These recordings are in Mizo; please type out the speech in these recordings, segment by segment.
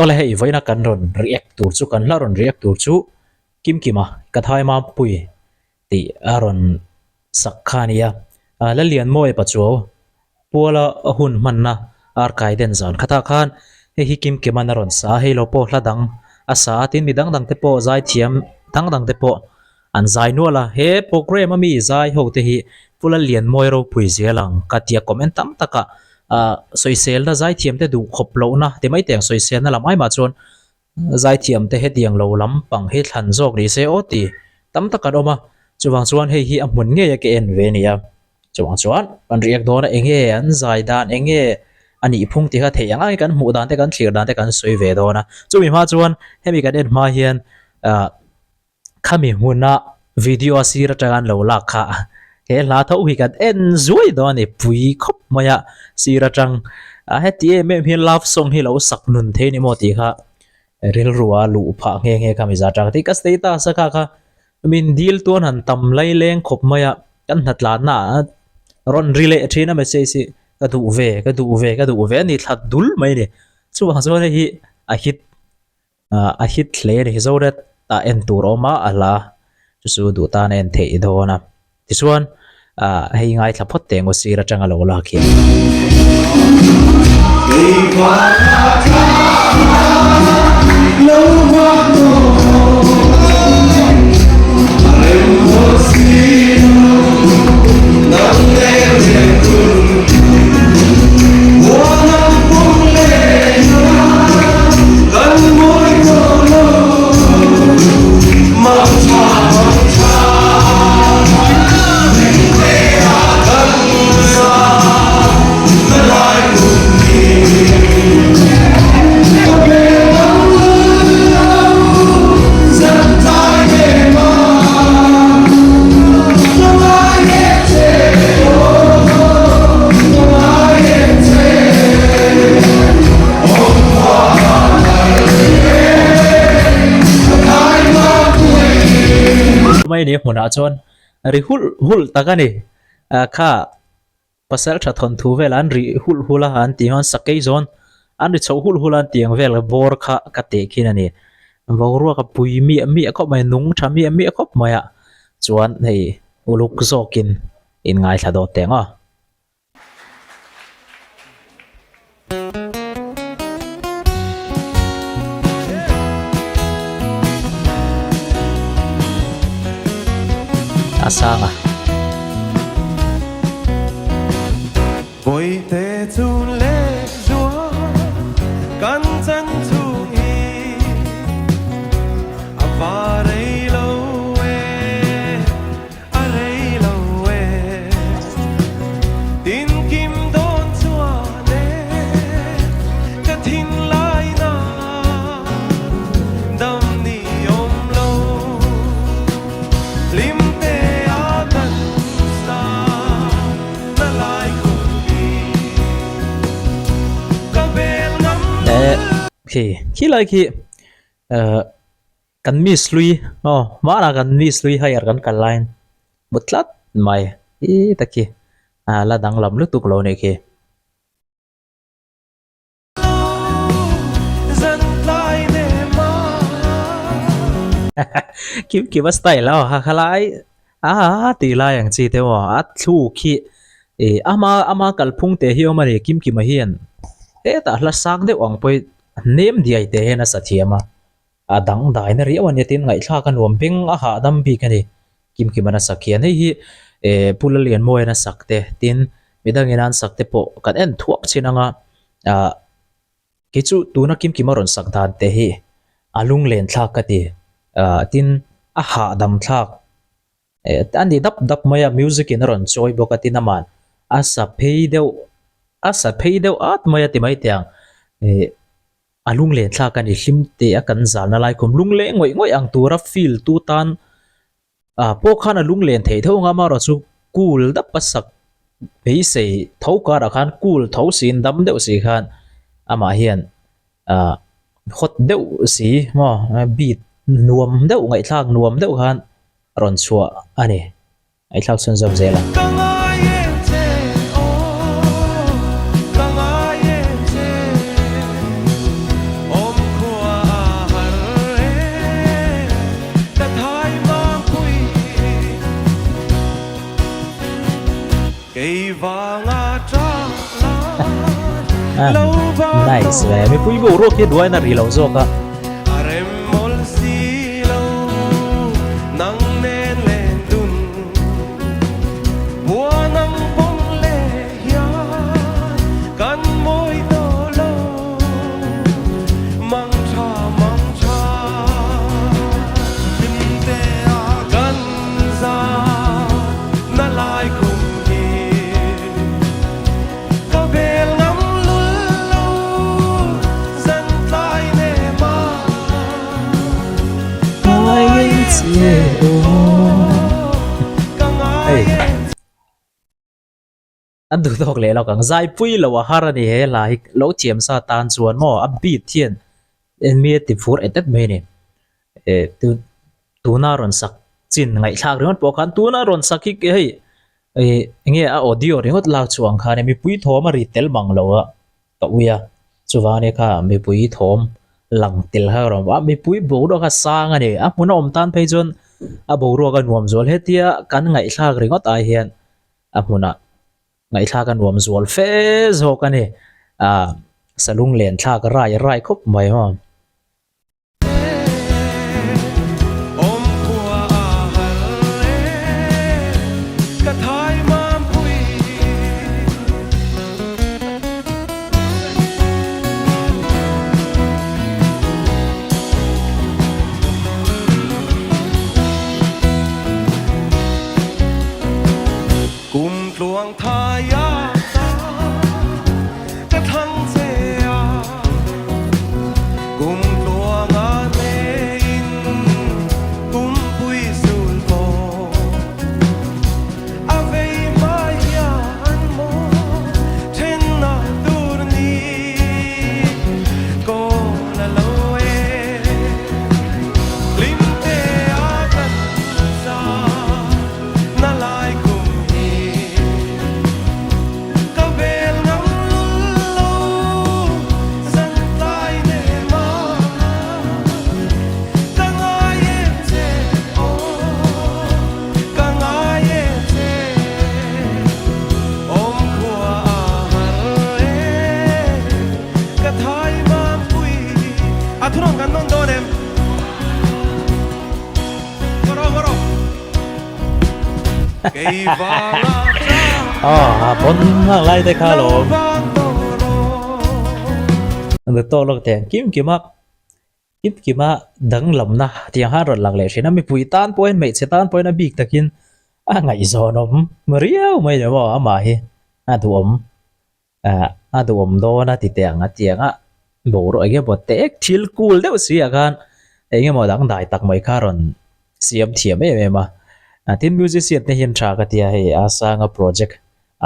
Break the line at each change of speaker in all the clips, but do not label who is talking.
Awle hei vawiina kan rawn react tur chu kan hla rawn react tur chu Kimkima ka thai Mampui tih a rawn sak kha a ni a. Lallianmawia Pachuau Puala a hun hmanna arkai den zan khatah khan hei hi Kimkima'n a rawn sa a, hei lo pawh hla dang a sa a, tin mi dang dang te pawh zaithiam dang dang te pawh an zai nual a. He programme a mi zai ho te hi Pu Lallianmawia ropui zel ang ka tia comment tam takah ah sawiselna zaithiam te duh khawp lohna ti mai teh ang sawiselna lam ai mah chuan Zaithiam te hetiang lo lam pang hi thlan zawk ni se aw ti tam tak an awm a, chuvang chuan hei hi a hmun ngei a ka en ve a ni a, chuvang chuan kan riak dawn a enge an zai dan enge a nih phung tih kha theih ang ang kan hmuh dan te kan thlir dan te kan sawi ve dawn a, chumi hma chuan hemi kan en hma hian ah Khami hmuna video a sir atanga an lo lak kha he hla tho hi kan en zuai dawn a ni pui khawp mai a sir atang a heti em em hian love song hi lo sak nun thei a ni maw tih kha rilru a luh phah nghe nghe kha miza atang tih ka status a kha kha min dil tuan han tam lai leng khawp mai a kan hnatlanna ah rawn ri leh thin a message hi ka duh ve ka duh ve ka duh ve a ni thla dul mai a ni chuvang chuan hei hi a hit Ah a hit hle a ni Zoret ah en tur a awm a a hla chu chu duh tan a en theih dawn a tichuan ah hei ngaithla phawt teh ngaw sir atanga lo lak hian. Mai ni hmunah chuan ri hulh hulh tak a ni kha pasal tha thawnthu vel an ri hulh hulh a an tih hian sakei zawn an ri chhoh hulh hulh a an tih ang vel bawr kha ka teh khin a ni boruak a pui miah miah khawp mai nung tha miah miah khawp mai a chuan hei uluk zawkin in ngaithla dawt teh ang aw. A sang a.
A rei lo e, tinkim dawn chuan e, ka thinlai na dam ni awm lo, hlim te a kan sa na lai khum hi ka bel ngam lo.
Eh khi khi lai khi eh Kan miss hlui aw hmanah kan miss hlui higher kan kal laiin hmu tlat mai hi tak hi a la danglam lutuk lo nih khi. Kim kim a style a ha khalai a tih lai ang chi te aw a thluk hi ih ama ama kalphung te hi awm a ni kim kima hian hetah hla sang deuh ang pawh hi hnem diai te hian a sa thiam a. A dang daina riau a nia tin ngaihthlak a nuam beng a hahdam bik a ni. Kimkiman a sak hian hei hi eh Pu Lalianmawian a sak te tin midangin an sak te pawh kan en thuak chin anga ah kei chu tuna Kimkima rawn sak dan te hi a lunglen thlak ka ti ah tin a hahdam thlak eh a ni dap dap mai a music in a rawn chawi bawk a tin aman a sa phei deuh a sa phei deuh at mai a ti mai teh ang eh. A lunglen thlak a ni hlim teh a kan zalna lai khum lungleh ngawih ngawih ang tura feel tu tan ah pawh khan a lunglen theih tho ang a amaherawh chu cool dap a sak beisei tho karah khan cool tho siin dam deuh si khan amah hian ah hot deuh si maw beat nuam deuh ngaihthlak nuam deuh khan a rawn chhuah a ni. Ngaihthlak chhun zawm zel ang.
Ka ngai em che aw, ka ngai em che awm
Nice ve mipui boruak hi duain a ri lo zawk a.
Ka vel ngam lul lo zan tlai nem a ka ngai em che aw ka ngai em che.
An duh tawk leh lawk ang zaipui lo a har a ni he hla hi lo thiam sa tan chuan maw a beat hian mi a ti fur et et mai a ni eh tuna rawn sak chin ngaihthlak ringawt pawh khan tuna rawn sak hi hei Ih enge a audio ringawt lak chhuah ang khan mipui thawm a ri tel mang lo a ka ui a chuvang ania kha mipui thawm lang tel kha ka rawn a mipui boruak kha sang a ni a hmun a awm tan phei chuan a boruak a nuam zual hetia kan ngaihthlak ringawt ai hian a hmunah ngaihthlak a nuam zual fe zawk a ni ah salung len thlak rai rai khawp mai maw.
Kum tluanga hnein kumpui sul pawh a vei hmai hian maw thenna tur ni kawl a lo e. Hlimte a kan za na lai kum hi. Ka vel ngam lul lo zan tlai nem a Ka ngai em che aw ka ngai em che Awm khua a har e ka thai mam pui A thurawn kan nawn dawn em?
Aw pawn nghak lai te kha lawm an ta tawk lawk teh ang kim kim a kim kim a danglamna tiang khan rawn lang leh thin a mipui tan pawhin hmeichhe tan pawhin a bik takin a ngaihzawn awm riau mai ni maw amah hi a duhawm. Ah a duhawm dawn a ti teh ang a ti ang a, boruak eng emaw tek thil cool deuh si ah khan eng emaw dang dai tak mai kha rawn siam thiam em em a. Tin musician te hian tha ka ti a hei a sanga project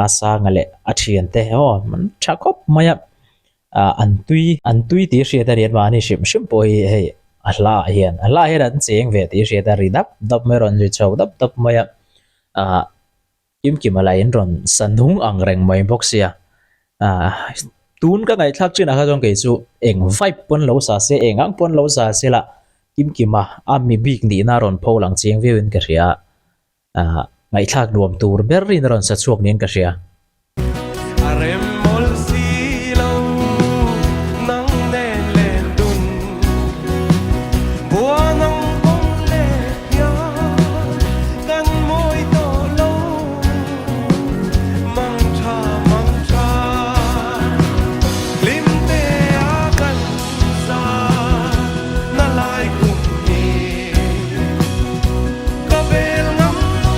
a sanga leh a thian te aw an tha khawp mai a, ah an tui an tui tih hriat a ni anmahni hrim hrim pawh hi hei a hla ah hian a hla ah hian an cheng ve tih hriat a ri dap dap mai a rawn ri chho dap dap mai a ah. Kimkima lah in rawn sa nung ang reng mai bawk sia. Ahh tun ka ngaihthlak chin ah kha chuan kei chu eng vibe pawn lo sa se eng ang pawn lo sa se lah Kimkima a mi bik nihna a rawn pho lang chiang viau in ka hria. Ahh ngaihthlak nuam tur ber in a rawn sa chhuak niin ka hria.
A rem mawlh si lo nang nen len dun Bua nang pawm leh hian kan mawi tawh lo Mang tha mang tha hlim te a kan za na lai khum hi Ka vel ngam lo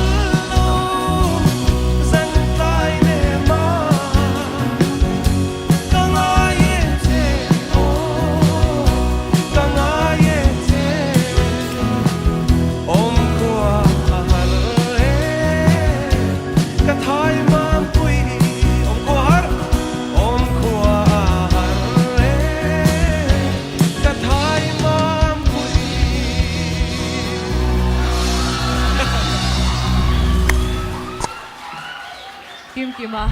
zan tlai nem a ka ngai em che aw ka ngai em che awm khua a har e ka thai mam pui awm khua har awm khua a har e ka thai mam pui.
Kimkima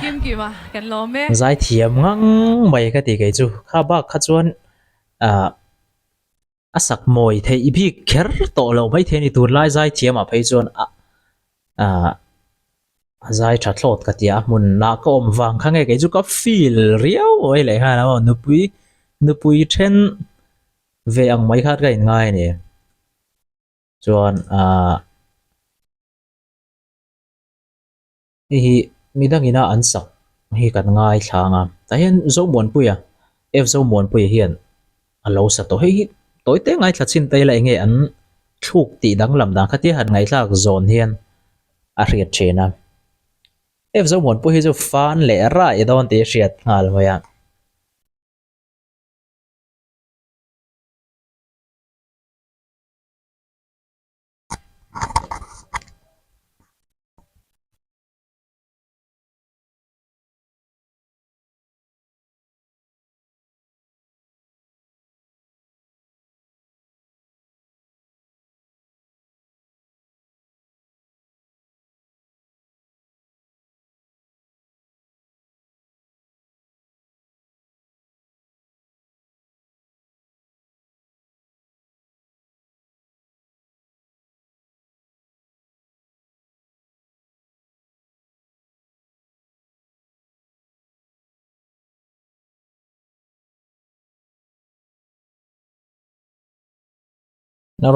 Kimkima kan lawm e.
Zaithiam ngang mai ka ti kei chu kha bak kha chuan ah a sak mawi theih bik kher tawh lo maithei a ni tunlai zaithiam ah phei chuan ah. A zai tha thlawt ka tia, a hmun ah ka awm vang kha nge kei chu ka feel riau mai leh nghal a maw nupui nupui then ve ang mai khan ka inngai a ni. Chuan ahh hei hi midangin a an sak hi kan ngaithla ang a, tah hian Zomuanpuia F Zomuanpuia hian a lo sa tawh hei hi tawi te ngaithla chin ta ila enge an thluk tih danglam dan kha tia han ngaihthlak zawn hian a hriat thin a. F Zomuanpuia hi chu fan leh rai dawn tih a hriat nghal mai a.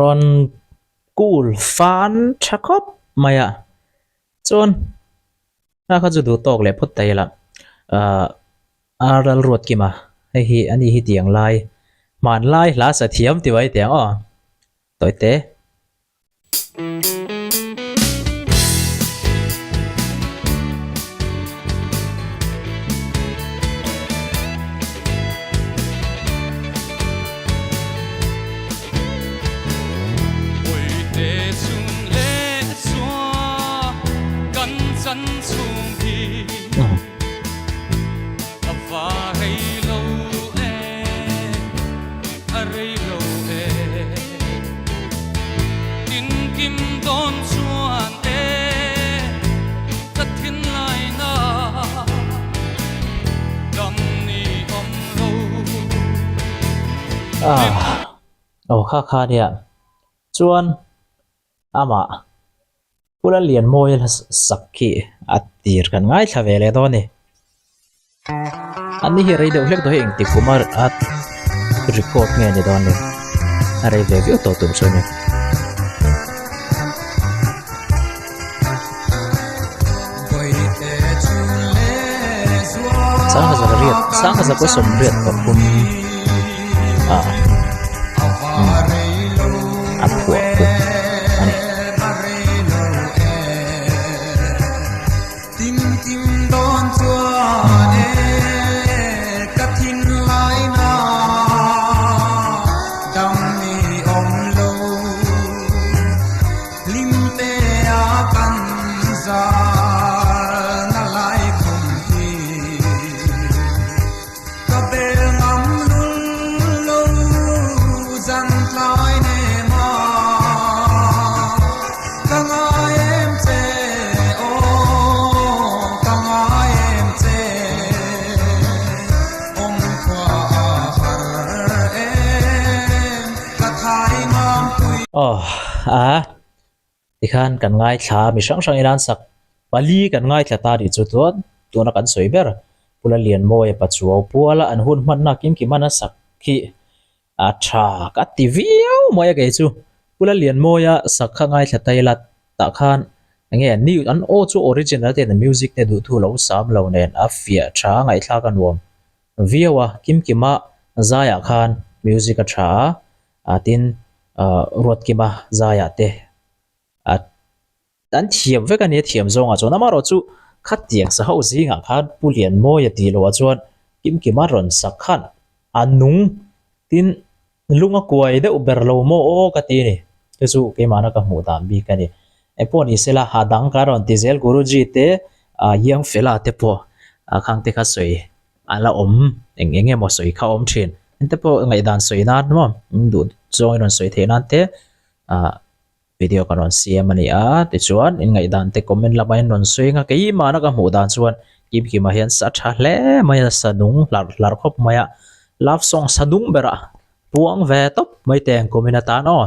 Rawn cool fan tha khawp mai a chuan a kha chu duh tawk leh phawt ta ila ahh ar lal ruat kim a hei hi ani hi tiang lai hmanlai hla sa thiam ti mai teh ang aw tawi te. Aw kha kha nia chuan amah Pu Lallianmawia hla sak khi a tir kan ngaithla ve leh dawn a ni. An ni hi rei deuh hlek tawh hi engtik kum a a record nge ni dawn ni a rei ve viau tawh tur chu a ni. Sangha riat sangha zakua sawmriat pathum ah a phuah kum a ni. Aw a tikhan kan ngaithla mi hrang hrang in an sak pali kan ngaithla ta tih chu chuan tuna kan sawi ber Pu Lallianmawia Pachuau puala an hun hmanna kim kim an a sak khi a tha ka ti viau mai a kei chu Pu Lallianmawia sak kha ngaithla ta ila tah khan enge an ni an aw chu original te an music te duhthu lo sam lo nen a fiah tha ngaihthlak a nuam viau a kim kima zaiah khan music a tha a tin ah Ruatkima zaiah te a An thiam vek a nia thiam zawngah chuan amaherawh chu khatiang sa ho zingah khan Pu Lianmawia tih loah chuan Kimkima rawn sak khan a nung tin lung a kuai deuh ber lo maw aw ka ti a ni. Chu chu keimahna ka hmuh dan bik a ni. Engpawh ni sela ha dang ka rawn ti zel Guruji te ah Young Fella te pawh ah khang te kha sawi a la awm eng eng emaw sawi kha a awm thin. Ente pawh ngaihdan sawi nan maw duh zawngin rawn sawi theih nan te ah Video ka rawn siam a ni a, tichuan in ngaihdan te comment lamah in rawn sawi ang a, keimahna ka hmuh dan chuan Kim Kima hian sa tha hle mai a, sa nung hlarh hlarh khawp mai a, love song sa nung berah puang ve tawp mai te ang comment atan aw.